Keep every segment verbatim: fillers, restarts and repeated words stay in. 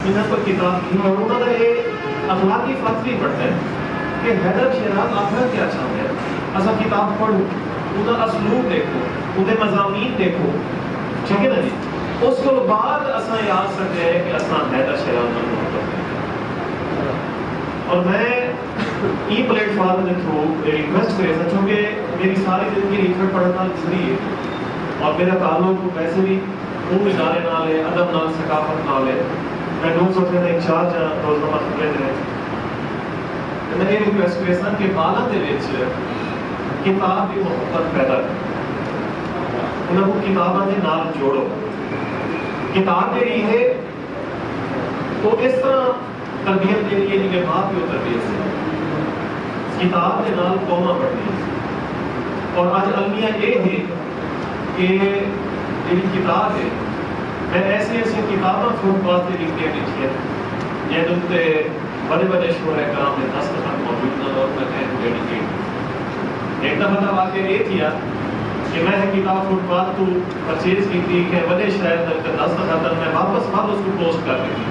انہاں کوئی کتاب گھنو، انہاں دا اے اخلاقی فرض وی بݨدا ہے کہ حیدر شیراز آکھݨا کیا چاہندے ہیں۔ اساں کتاب پڑھوں، اوندا اسلوب ݙیکھوں، اوندے مضامین ݙیکھوں، ٹھیک ہے نا جی؟ اس کول بعد اساں اے آکھ سڳدے ہیں کہ اساں حیدر شیراز نال محبت کریندے ہیں۔ اور میں ایں پلیٹ فارم دے تھرو ریکویسٹ کریساں، چونکہ میری ساری زندگی لکھݨ پڑھݨ نال گزری ہے اور میرا تعلق ویسے وی اوں ادارے نال ہے، ادب نال، ثقافت نال ہے۔ میں نون صفحے دا انچارج ہاں روزنامہ خبریں دے وچ۔ تے میں اے ریکویسٹ کریساں کہ ٻالاں دے وچ کتاب دی محبت پیدا کرو، انہاں کوں کتاباں دے نال جوڑو۔ کتاب جیڑھی ہے، او اس طرح تربیت ݙیندی ہے جیویں ماء پیو تربیت ݙیندے۔ کتاب دے نال قوماں بݨدیاں۔ اور اڄ المیہ اے ہے کہ جیڑھی کتاب ہے، میں ایسی ایسی کتاباں فٹ پاتھ تے لکھیاں ݙٹھیاں، جیندے اتے وݙے وݙے شعراء کرام دے دستخط موجود ہن اور میں کہیں کوں ڈیڈیکیٹ کیتی۔ ہک دفعہ دا واقعہ اے تھیا کہ میں ہک کتاب فٹ پاتھ توں پرچیز کیتی کہ وݙے شاعر دے اتے دستخط ہن، میں واپس ول اس کوں پوسٹ کر ݙتی۔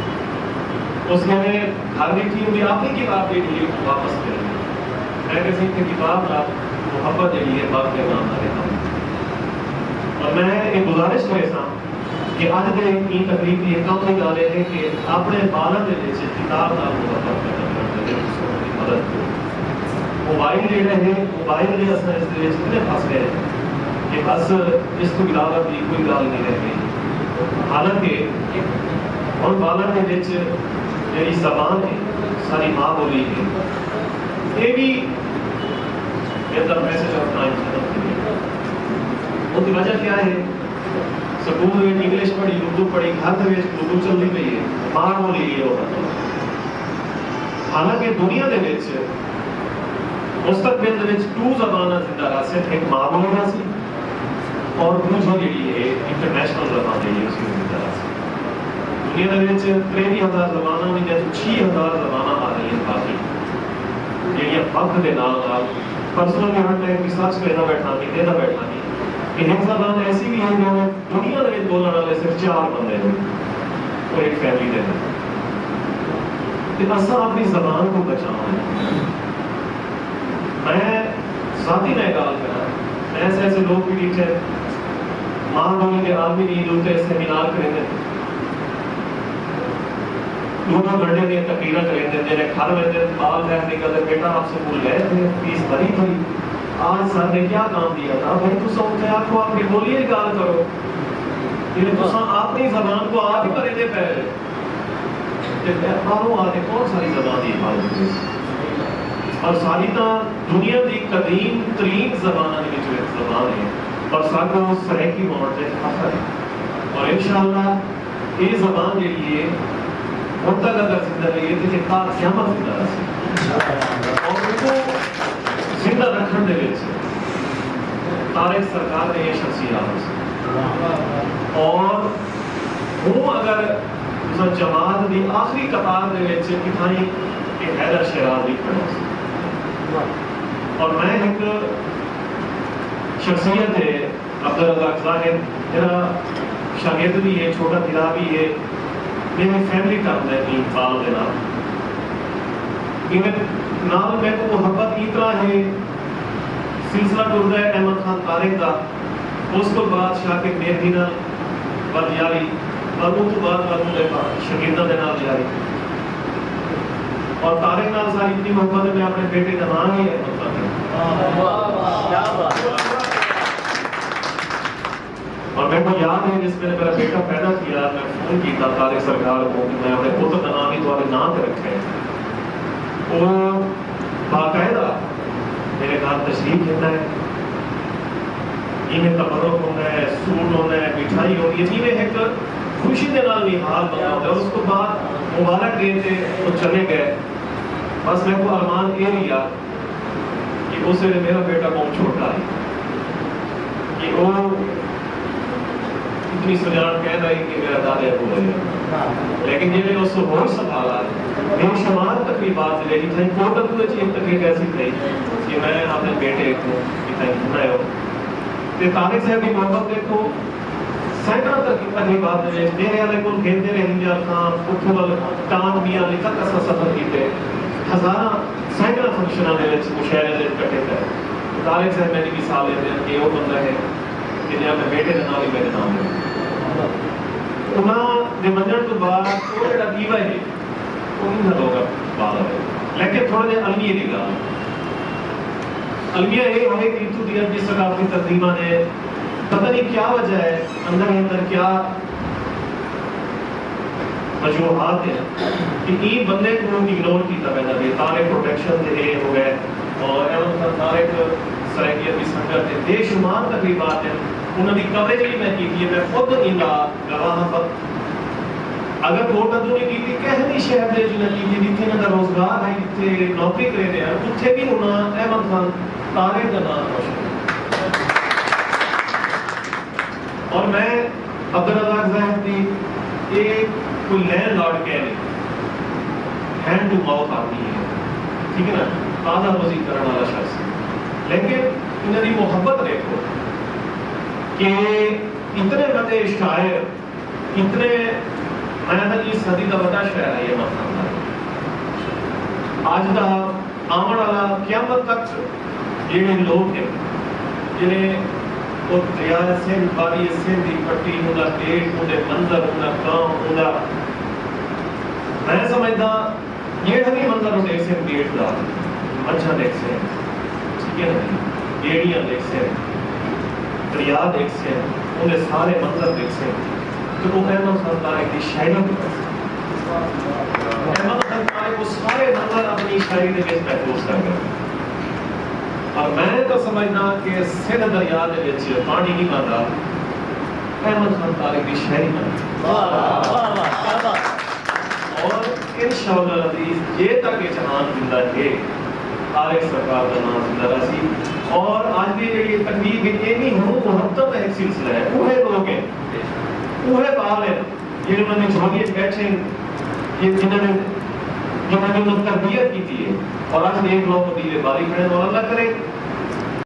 اس نے گھر ݙٹھی، اوندی اپݨی کتاب جیڑھی ہے، او واپس کر ݙتی۔ میں کہسی کہ کتاب نال محبت جیڑھی ہے، باقی نام نال ہے۔ اور میں اے گزارش کریساں کہ اڄ دے ایں تقریب دی ہک کم دی ڳالھ اے ہے کہ اپݨے ٻالاں دے وچ کتاب نال محبت پیدا کرݨ دے وچ تساں اُنہاں دی مدد کرو۔ موبائل جیڑھا ہے، موبائل دے اساں اس دے وچ اتنے پھس ڳئے ہیں کہ بس اس توں علاوہ ٻئی کوئی ڳالھ نہیں رہ ڳئی۔ حالانکہ ہݨ ٻالاں دے وچ جیڑھی زبان ہے، ساݙی ماں ٻولی ہے، اے وی بہتر میسج آف ٹائم ختم تھی ڳئی۔ اُس دی وجہ کیا ہے؟ سکول وچ انگلش پڑھی، اردو پڑھی، گھر دے وچ اردو چلدی پئی ہے، ماں ٻولی ہے او۔ حالانکہ دنیا دے وچ مستقبل دے وچ ݙو زباناں زندہ رہسن، ہک ماں ٻولی رہسی اور ݙوجھی جیڑھی ہے انٹرنیشنل زبان جیڑھی ہے، اسی زندہ رہسی۔ دنیا دے وچ تریوی ہزار زباناں وچ چھی ہزار زباناں آ رہی ہیں باقی، جیڑھیاں وقت دے نال نال، پرسنلی ہݨ میں ریسرچ کریندا ٻیٹھاں، ݙیکھدا ٻیٹھاں کہ ہک زبان ایسی وی ہے جو دنیا دے وچ ٻولݨ والے صرف چار بندے ہن، او ہک فیملی دے ہن۔ تے اساں اپݨی زبان کوں بچاوݨ ہے۔ میں ذاتی میں ڳالھ کراں، میں ایسے ایسے لوگ وی ݙٹھے، ماں ٻولی دے عالمی ݙینھ دے اُتے سیمینار کریندے، ݙو ݙو گھنٹے دیاں تقریراں کریندے، جیڑھے گھر ویندے، ٻال ٻاہر نکلدے، بیٹا آپ سکول گئے تھے، فیس بھری تھی؟ آج سر نے کیا کام دیا تھا؟ بھائی تساں اُتے آکھو اپݨی ٻولی اچ ڳالھ کرو، جیڑھے تساں اپݨی زبان کوں آپ ہی مریندے پئے۔ تے ٻاہروں آ کے کون ساݙی زبان دی حفاظت کریسی؟ اور ساݙی تاں دنیا دی قدیم ترین زباناں دے وچوں ہک زبان ہے، اور ساکوں سرائیکی ہووݨ تے فخر ہے۔ اور انشاءاللہ اے زبان جیڑھی ہے، ہݨ تک اگر زندہ رہی ہے تے تا قیامت زندہ رہسی۔ اور اوں کوں زندہ رکھݨ دے وچ طارق سرکار نے اے شخصیات ہوسی۔ اور ہوں اگر تساں جماعت دی آخری قطار دے وچ کتھائیں کہ حیدر شیراز وی کھڑا ہوسی۔ اور میں ہک شخصیت ہے، عبدالرزاق زاہد، میرا شاگرد بھی ہے، چھوٹا بھرا بھی ہے، میری فیملی ٹرم ہے ایں بال دے نال۔ ایویں نال میکوں محبت ایں طرح ہے، سلسلہ ٹردا ہے احمد خان طارق دا، اس توں بعد شاکر میردی نال ول یاری، ول اوں توں بعد ول اوں دے با-، شاگرداں دے نال یاری۔ اور طارق نال ساری اتنی محبت ہے، میں اپنے بیٹے دا ناں ہی احمد خان رکھیا۔ اور میکوں یاد ہے جس ویلے میرا بیٹا پیدا تھیا، میں فون کیتا طارق سرکار کوں کہ میں اپنے پتر دا ناں وی تہاڈے ناں تے رکھے۔ او باقاعدہ میرے گھر تشریف گھندا ہے، ایویں تبرک ہوندا ہے، سوٹ ہوندا ہے، مٹھائی ہوندی ہے، ایویں ہک خوشی دے نال نہال بندہ ہوندا ہے۔ اس توں بعد مبارک ݙے تے او چلے ڳئے۔ بس میکوں ارمان اے رہیا کہ اس ویلے میرا بیٹا بہت چھوٹا ہے کہ وہ اتنی سجان کہہ رہا ہے کہ میرا دادے ابو ہے۔ لیکن جی میں اس کو ہوش سنبھالا، بے شمار تقریبات لے لی تھیں، کوٹک وچ ایک تقریب ایسی تھی کہ میں اپنے بیٹے کو اتنا ہی گھمایا ہوں۔ تے طارق صاحب کی محبت دیکھو، سینکڑاں تک تقریبات دے وچ میرے والے کول گھندے رہندے آکھاں، اتھوں ول ٹانگ میاں علی تک اساں سفر کیتے، ہزاراں سینکڑاں فنکشناں دے وچ مشاعرے دے کٹھے کر۔ طارق صاحب میری مثال لیندے ہیں کہ وہ بندہ ہے کہ جنہاں دے بیٹے دا نام ہی میرے نام ہے۔ انہاں دے ونجن تو بعد وہ جڑا دیوا ہے، وہ انہاں لوگ بال ہے۔ لیکن تھوڑے جے المیے دی گال، المیہ یہ ہے کہ اتھوں دی ادبی ثقافتی تنظیماں نے پتہ نہیں کیا وجہ ہے، اندر ہی اندر کیا وجوہات ہیں کہ ایں بندے کو اگنور کیتا ویندا پیا۔ طارق پروڈکشن دے اے ہو گئے، اور احمد خان طارق سرائیکی ادبی سنگت دے بے شمار تقریبات ہیں، انہاں دی کوریج وی میں کیتی ہے، میں خود ایندا گواہ ہاں۔ پر اگر کوٹ ادو نے کیتی، کہیں بھی شہر دے وچ نہ کیتی، جتھے انہاں دا روزگار ہے، جتھے نوکری کرے رہے ہیں، اتھے بھی انہاں احمد خان طارق دا نام روشن کیتا۔ اور میں عبدالرزاق زاہد دی، اے کوئی لینڈ لارڈ کہہ نہیں، ہینڈ ٹو ماؤتھ آدمی ہے، ٹھیک ہے نا، تازہ بازی کرنے والا شخص ہے۔ لیکن انہاں دی محبت دیکھو کہ اتنے وڈے شاعر، اتنے، میں تاں ایں صدی دا وڈا شاعر ہے یہ مقام دا۔ اج دا آوݨ والا قیامت تک جڑے لوگ ہیں، جڑے وہ دریا سندھ، وادی سندھ دی پٹی، اوندا ڈیٹھ، اوندے منظر، اوندا گاؤں، اوندا، میں سمجھدا جیڑھا وی منظر او ݙیکھسن، ٻیٹ دا، مجھاں ݙیکھسن، ٹھیک ہے نا جی، ٻیڑیاں ݙیکھسن، دریا ݙیکھسن، اوندے سارے منظر ݙیکھسن، تے او احمد خان طارق دی شاعری تے پڑھسن۔ احمد خان طارق او سارے منظر اپݨی شاعری دے وچ محفوظ کر ڳئے۔ اور میں تاں سمجھداں کہ سندھ دریا دے وچ پاݨی نہیں بھردا، احمد خان طارق دی شاعری بھردا۔ واہ، واہ، واہ، کیا بات۔ اور انشاءاللہ العزیز جے تک اے جہان زندہ ہے، طارق سرکار دا نام زندہ رہسی۔ اور اڄ دی جیڑھی اے تقریب ہے، اے وی ہوں محبت دا ایک سلسلہ ہے۔ اوہے لوگ ہیں، اوہے ٻال ہیں، جیڑھے انہاں دی جھولی اچ ٻیٹھے ہیں، یہ جنہاں نے، جنہاں نے انہاں دی تربیت کیتی ہے۔ اور اڄ دیکھ لو، دیوے باری کھڑے ہیں، اور اللہ کرے